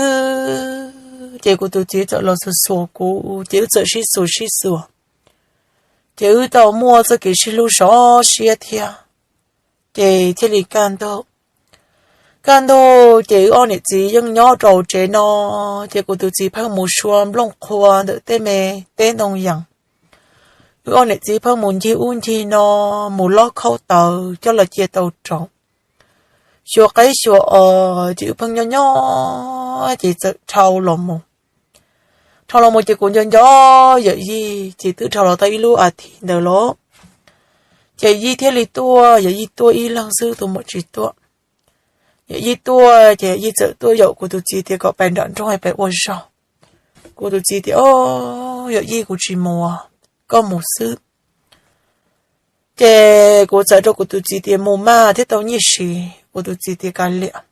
ces kuv tus txiv txawm los xuas xuas kuv ces wb txawm sib xuas sib xuas, ces wb tau muaj txoj kev sib hlub sov siab thiab. Ces thiaj li kaj ntug, kaj ntug ces wb ob niam txiv yeej nyob rau tsev no, ces kuv tus txiv pheej mus sua nplooj qhua ntawm tej me teb ntoo yees. Wb ob niam txiv pheej mus ncig ub ncig no, mus lob khaub taws coj los cia tau rau xyuas qeb xyuas os, ces wb pheej nyob nyob ces txawm dhau los mus. Dhau los mus ces kuv nco nco yawm yij ces twb dhau los tau ib lub as thiv ntawd los, ces yij thiaj li tuaj, yawm yij tuaj ib leeg xwb, tus muam tsis tuaj. Yawm yij tuaj ces yij txawm tuaj yaum kuv tus txiv tias kom pais nram nroog pais ua zog. Kuv tus txiv tias, O, yawm yij, kuv tsis mus, koj mus xwb. Ces kuv txawm rau kuv tus txiv tias, Mus mas thiaj tau nyiaj siv. Kuv tus txiv tias, Kav liam.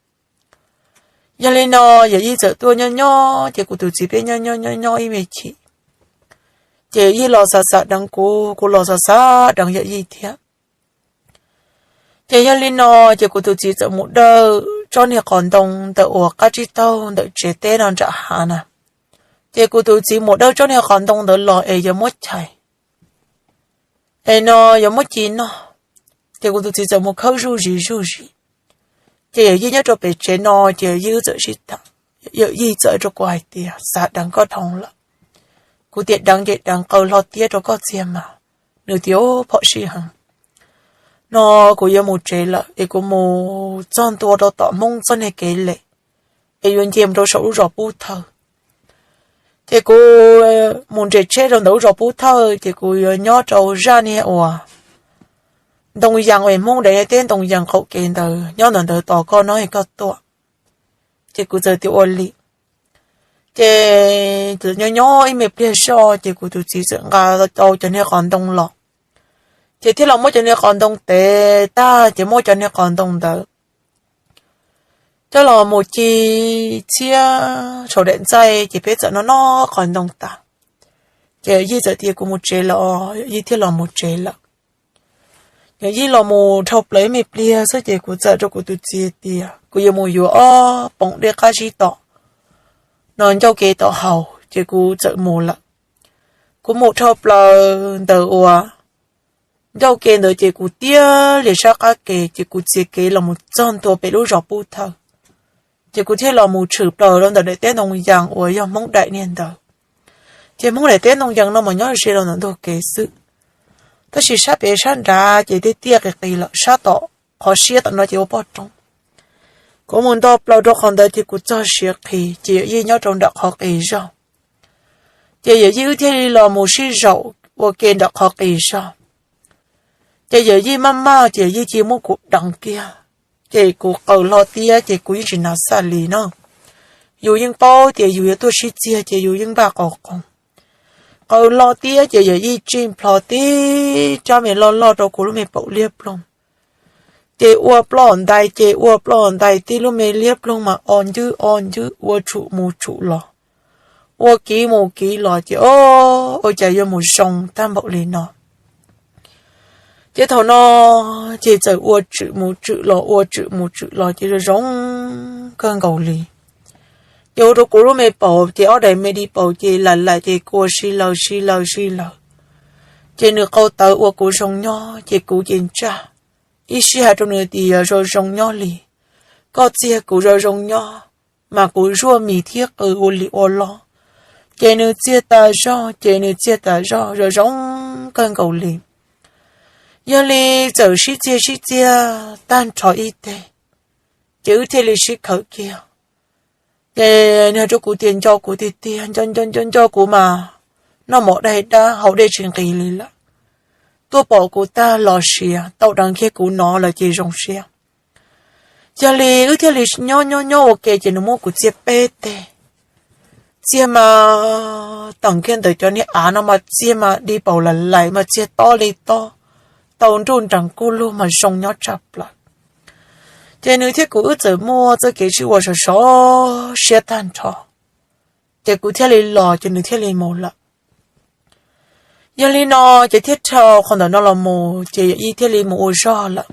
Yog li no yawm yij txawm tuaj nyob nyob ces kuv tus txiv peb nyob nyob nyob nyob ib me chim, ces yij los xav xav deev kuv, kuv los xav xav deev yawm yij thiab. Ces yog li no ces kuv tus txiv txawm mus dawj tsob niag qos ntoo ntawm uas qab tsib taug ntawm tsev teb no nram hav na. Ces kuv tus txiv mus dawj tsob niag qos ntoo ntawd los es yuav muab chais, es no yuav muab ci noj. Ces kuv tus txiv txawm mus khawb zuj zis zuj zis. Ces yawm yij nyob rau pem tsev no, ces yawm yij txawm sib tham, yawm yij txawm rau kuv hais tias, Xav deev koj dhau lawm. Kuv tias, Deev ces deev, qaws hlo tiab rau koj txiag mas. Nws tias, Phom sij heev no, kuv yuav mus tsev lawm es kuv mus txog ntua rau tom Hmoob txoj niag kev lem es yuav nce mus rau saum lub zos Pub Thawj. Ces kuv mus nres tsheb rau ntawm lub zos Pub Thawj, ces kuv yuav nyob rau zaj niag uas ntoo yees es Hmoob dev teb ntoo yees qaum kev ntawd, nyob ntawm ntawd tos koj no es koj tuaj. Ces kuv txawm tias, Ua li. Ces txawm nyob nyob ib me pliag zoj ces kuv tus txiv txawm nqa tau cov niag qos ntoo los, ces thiaj los muab cov niag qos ntoo tev tag ces muab cov niag qos ntoo ntawd coj los mus ci txhiab saum daim ntxaij, ces peb txawm noj noj qos ntoo tas, ces yawm yij txawm tias, Kuv mus tsev lawm. Yawm yij thiaj los mus tsev lawm. Yawm yij los mus dhau plaws ib me pliag xwb ces kuv txawm rau kuv tus txiv tias, Kuv yuav mus yuav ob poom dej qab zib tom no ncauj ke tom haus, ces kuv txawm mus lawm. Kuv mus dhau plaws ntawm uas ncauj ke ntawd ces kuv tiag lias sab qab ke, ces kuv txiav kev los mus txog ntua pem lub zos Pub Thawj. Ces kuv thiaj los mus tshwm plaws rau ntawm daim teb ntoo yees uas yog Hmoob daim niag ntawd. Ces Hmoob daim teb ntoo yees no mas nyob ze rau ntawm ntug kev xwb, tab sis sab pem sab nrad ces tiaj tiaj qis qis lawm, sab tom qhov siab tom no ces ua poj roob. Kuv mus nto plaws rau qhov ntawd ces kuv txog siav qis, ces yawm yij nyob rau nram qhov qis zog. Ces yawm yij wb thiaj li los mus sib zaum ua ke nram qhov qis zog. Ces yawm yij maj maj ces yawm yij cia muab kuv deev kiag, ces kuv qaws hlo tiab ces kuv yeej tsis hnav xaj li no. Yus yeej paub tias yus yuav tuaj sib txiag ces yus yeej npaj qos qoos. Qaws hlo tiab ces yawm yij tsij plho tib rab me loj loj rau kuv lub me paum liab ploog. Ces ua ploj ntais ces ua ploj ntais tib lub me liab ploog mas o ncwb o ncwb ua tshum mus tshum los, ua kiv mus kiv los ces o, ua cas yuav mus zoo tag npaum li no. Ces thaum no ces txawm ua tswm mus tswm los ua tswm mus tswm los ces zoo zoo kawg nkaus li. Ces ua rau kuv lub me paum ces ob daim me di paum ces lam lam ces kua si laws si laws si laws. Ces nws qau tawv ua kuv zoo nyob ces kuv ces ntsaj ib sij hais rau nws tias, Yog zoo zoo nyob li, koj txiag kuv zoo zoo nyob, mas kuv zuaj mis thiab qws ua li ua los. Ces nws txiag tas zog ces nws txiag tas zog zoo zoo kawg nkaus li. Yog li txawm sib txiag sib txiag tag nrho ib teg, ces wb thiaj li sib khawm kiag. Ces nws hais rau kuv tias, Nco kuv tiag tiag, nco nco nco nco kuv mas noj mov dai dab haus dej tsis nqis li lawm. Tuaj pom kuv tag los siav, tau deev kiag kuv no lawm ces zoo siab. Yog li wb thiaj li nyob nyob nyob ua ke ces nws muab kuv txiag peb teg. Txiag mas teem kiag ntawm cov niag av no mas txiag mas di paum lam lais mas txiag tob li tob, tau nruj nreem kuj lug mas zoo nyob tshaj plaws. Ces nws thiab kuv wb txawm muaj txoj kev sib ua sov sov siab tag nrho, ces kuv thiaj li los ces nws thiaj li mus lawm. Yog li no ces thiaj dhau qhov ntawm no los mus ces Yawm Yij thiaj li mus ua zog lawm.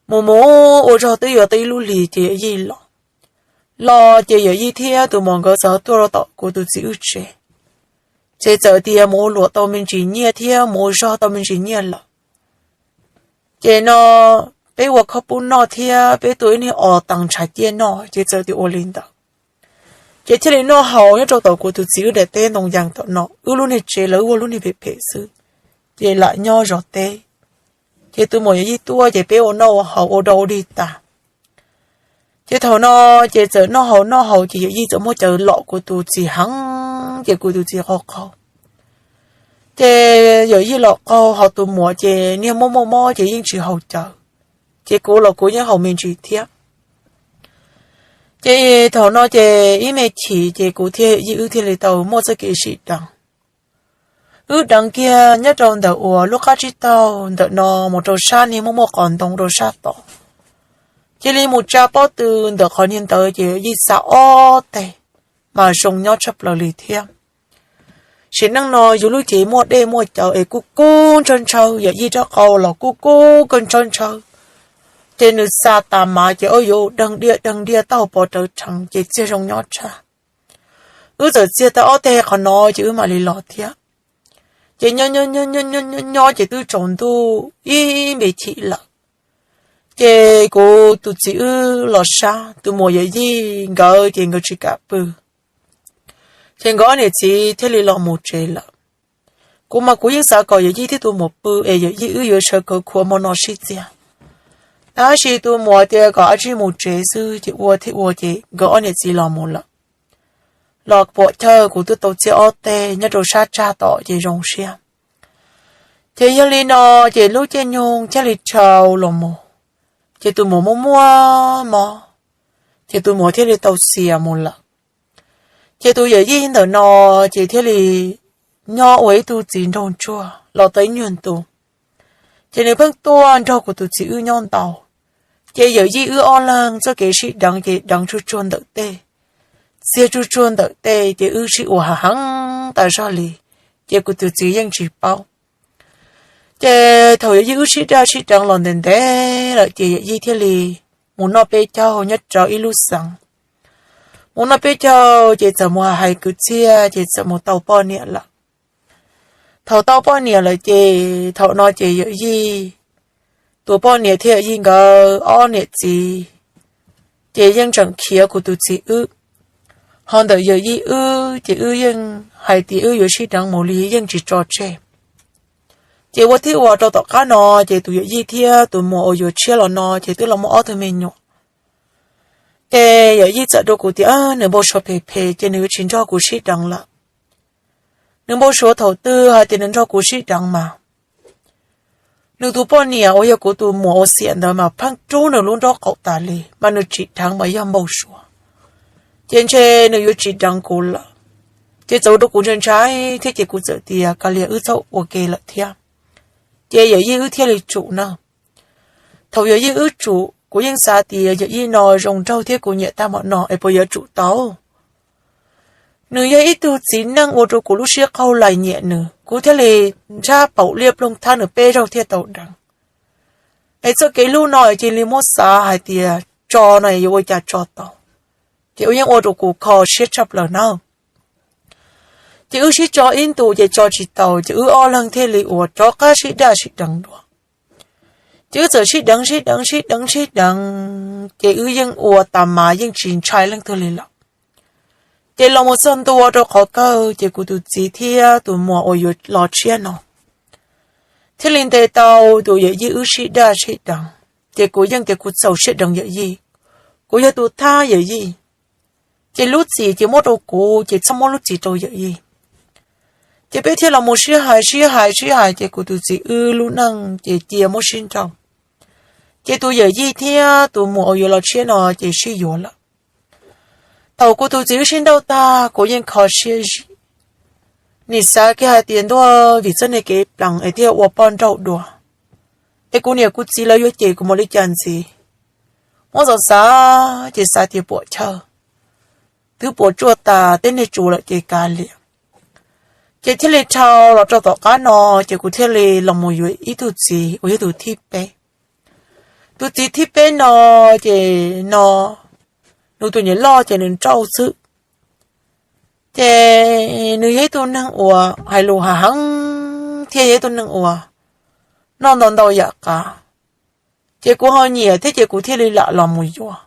Mus mus ua zog twb yuav tau ib lub hlis ces Yawm Yij los. Los ces Yawm Yij thiab tus muam nkawd txawm tuaj rau tom kuv tus txiv wb tsev. Ces txawm tias mus ua luam tau me ntsis nyiaj thiab mus ua zog tau me ntsis nyiaj lawm, ces no peb ua khob pub noj thiab peb tua ib niag os tees ntshav ciaj noj, ces txawm tias ua li ntawd. Ces thiaj li noj haus nyob rau tom kuv tus txiv wb daim teb ntoo yas tom no, wb lub niag tsev lawv ua lub niag phem phem xwb, ces lam nyob zov teb. Ces tus muam Yawm Yij tuaj ces peb ua noj ua haus ua dog ua dig tas. Ces thaum no ces txawm noj haus noj haus ces Yawm Yij txawm muab cawv lom kuv tus txiv heev, ces kuv tus txiv qaug qaug. Ces Yawm Yij los qaug ho tus muam ces niag muaj muaj mob ces yeej tsis haus cawv, ces kuv los kuv yeej haus me ntsis thiab. Ces thaum no ces ib me chim ces kuv thiab Yawm Yij wb thiaj li tau muaj txoj kev sib deev. Wb deev kiag nyob rau ntawm uas lub qab tsib taug ntawm no mus rau sab niag muaj muaj qos ntoo rau sab tod, cia li mus tsa pob tw ntawm qhov niag ntawd ces Yawm Yij xa ob teg mas zoo nyob tshaj plaws li thiab. Sim neej no yus lub cev muaj dej muaj cawv es kub kub ntshaw ntshaw, Yawm Yij rab qau los kub kub kawg ntshaw ntshaw, ces nws xa tas mas ces ua yuav deeg diaj deeg diaj tau pov rawv rheev ces txiag zoo nyob tshaj. Wb txawm txiag tau ob teg qhov no ces wb mam li los thiab. Ces nyob nyob nyob nyob ces twb tsaus ntuj ib me chim lawm, ces kuv tus txiv wb los sab, tus muam Yawm Yij nkawd ces nkawd tsis kam pw, ces nkawd ob niam txiv thiaj li los mus tsev lawm. Kuv mas kuv yeej xav kom Yawm Yij thiab tus muam pw es Yawm Yij wb yuav sawv khawv khuav hmo no sib txiag. Tab sis tus muam tias kom ab tsi mus tsev xwb ces ua thiab ua ces nkawd ob niam txiv los mus lawm. Los puam chawj kuv twb tau txiag ob teg nyob rau sab tsag tom ces zoo siab. Ces yog li no ces lub caij nyoog thiaj li dhau los mus, ces tus muam muaj muaj mob, ces tus muam thiaj li tau xiam mus lawm. Ces tus Yawm Yij ntawm no ces thiaj li nyob ua ib tug txiv nraug ntsuag los tau ib nyuag ntu, ces nws pheej tuaj nrog kuv tus txiv wb nyob ntau. Ces Yawm Yij wb ob leeg txoj kev sib deev ces deev tsuag tsuag ntawm tej, txiag tsuag tsuag ntawm tej ces wb sib ua heev tas zog li, ces kuv tus txiv yeej tsis paub. Ces thaum Yawm Yij wb sib daj sib deev los ntev ntev lawm ces Yawm Yij thiaj li mus noj peb caug nyob rau ib lub xeev. Mus noj peb caug ces txawm mus hais kwv txhiaj ces txawm mus tau poj niam lawm. Thaum tau poj niam lawm ces thaum no ces Yawm Yij tus poj niam thiab Yawm Yij nkawd ob niam txiv ces yeej tseem khiav kuv tus txiv wb. Ho ntawm Yawm Yij wb ces wb yeej hais tias wb yuav sib deev mus li yeej tsis tso tseg. Ces ua thiab ua rau tom qab no ces tus Yawm Yij thiab tus muam uas yuav tshiab los no ces twb los muaj ob tug me nyuam. Ces Yawm Yij txawm rau kuv tias nws npau suav phem phem ces nws yuav tsis nrog kuv sib deev lawm. Nws npau suav thaum twg hais tias nws nrog kuv sib deev mas nws tus poj niam uas yog kuv tus muam uas xiam ntawd mas pheej rub nws lub nraub qaum tas li mas nws tsis dheev mas yog npau suav, ces ntshe nws yuav tsis deev kuv lawm. Ces txawm ua rau kuv ntshai ntshai thiab ces kuv txawm tias kav liam wb txhob ua ke lawm thiab. Ces Yawm Yij wb thiaj li tsum na. Thaum Yawm Yij wb tsum kuv yeej xav tias Yawm Yij no zoo nraug thiab kuv nyiam tag npaum no es puas yuav tsum tau. Nws yog ib tug txiv neej ua rau kuv lub siab qaug lais nyiam nws, kuv thiaj li nrhab paum liaj ploog thab nws peb zaug thiaj tau deev. Es txoj kev hlub no cia li muab xav hais tias tso no yuav ua cas tso tau, ces ua yeej ua rau kuv kho siab tshaj plaws na. Ces wb sib tso ib ntus ces tso tsis taus ces wb ob leeg thiaj li ua rov qab sib daj sib deev dua. Ces wb txawm sib deev sib deev sib deev sib deev ces wb yeej ua tas mas yeej tsis ntshai leej twg li lawm. Ces los mus txog ntua rau qhov kawg ces kuv tus txiv thiab tus muam uas yuav los tshiab no thiaj li ntes tau tus Yawm Yij wb sib daj sib deev. Ces kuv yeej tias kuv txaus siab deev Yawm Yij, kuv yog tus thab Yawm Yij. Ces lub txim ces muab rau kuv ces txhob muab lub txim rau Yawm Yij. Ces peb thiaj los mus sib hais sib hais sib hais ces kuv tus txiv wb lub neej ces cia muab sib nrauj. Ces tus Yawm Yij thiab tus muam uas yuav los tshiab no ces sib yuav lawm. Thaum kuv tus txiv wb sib nrauj tag kuv yeej kho siab zim, nim xav kiag hais tias ntuj, vim txoj niag kev plees es thiaj ua poj nrauj dua. Kuv niam kuv txiv lawv yuav cem kuv mus li cas ntxiv. Muab xav xav ces xav tias puam chawj, twb puas tsuaj tas tej niag tsuv lawm ces kav liam. Ces thiaj li dhau los rau tom qab no, ces kuv thiaj li los mus yuav ib tug txiv uas yog tus thib peb. Tus txiv thib peb no ces no nws tus niam loj ces nws nrauj xwb. Ces nws yog ib tug neeg uas hais lus hav heev thiab yog ib tug neeg uas noj ntau ntau yam qab. Ces kuv ho nyiam thiab ces kuv thiaj li lam los mus yuav.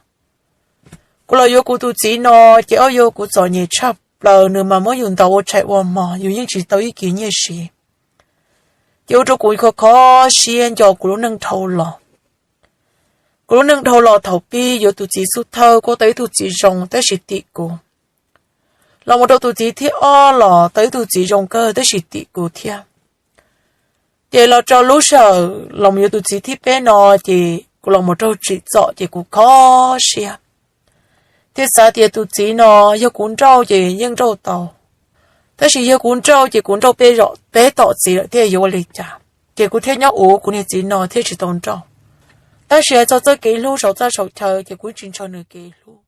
Kuv los yuav kuv tus txiv no, ces ob yuav kuv txom nyem tshaj plaws, nws mas muab yus ntaus ua tshais ua hmo, yus yeej tsis tau ib kis nyiaj siv. Ces ua rau kuv kho kho siab nco kuv lub neej dhau los. Kuv lub neej dhau los thaum pib yuav tus txiv xub thawj kuj tau ib tug txiv zoo tab sis tim kuv. Los mus rau tus txiv thib ob los tau ib tug txiv zoo kawg tab sis tim kuv thiab. Ces los rau lub sij hawm los mus yuav tus txiv thib peb no, ces kuv los mus raug tsim txom ces kuv kho siab thiab xav tias tus txiv no yog kuv nrauj ces yeej nrauj tau, tab sis yog kuv nrauj ces kuv nrauj peb zaum peb tom txiv lawm thiab yuav ua li cas. Ces kuv thiaj nyob ua kuv niag txiv no thiaj tsis tau nrauj. Tab sis hais txog txoj kev hlub saum txaj saum chaw ces kuv tsis ntshaw nws kev hlub.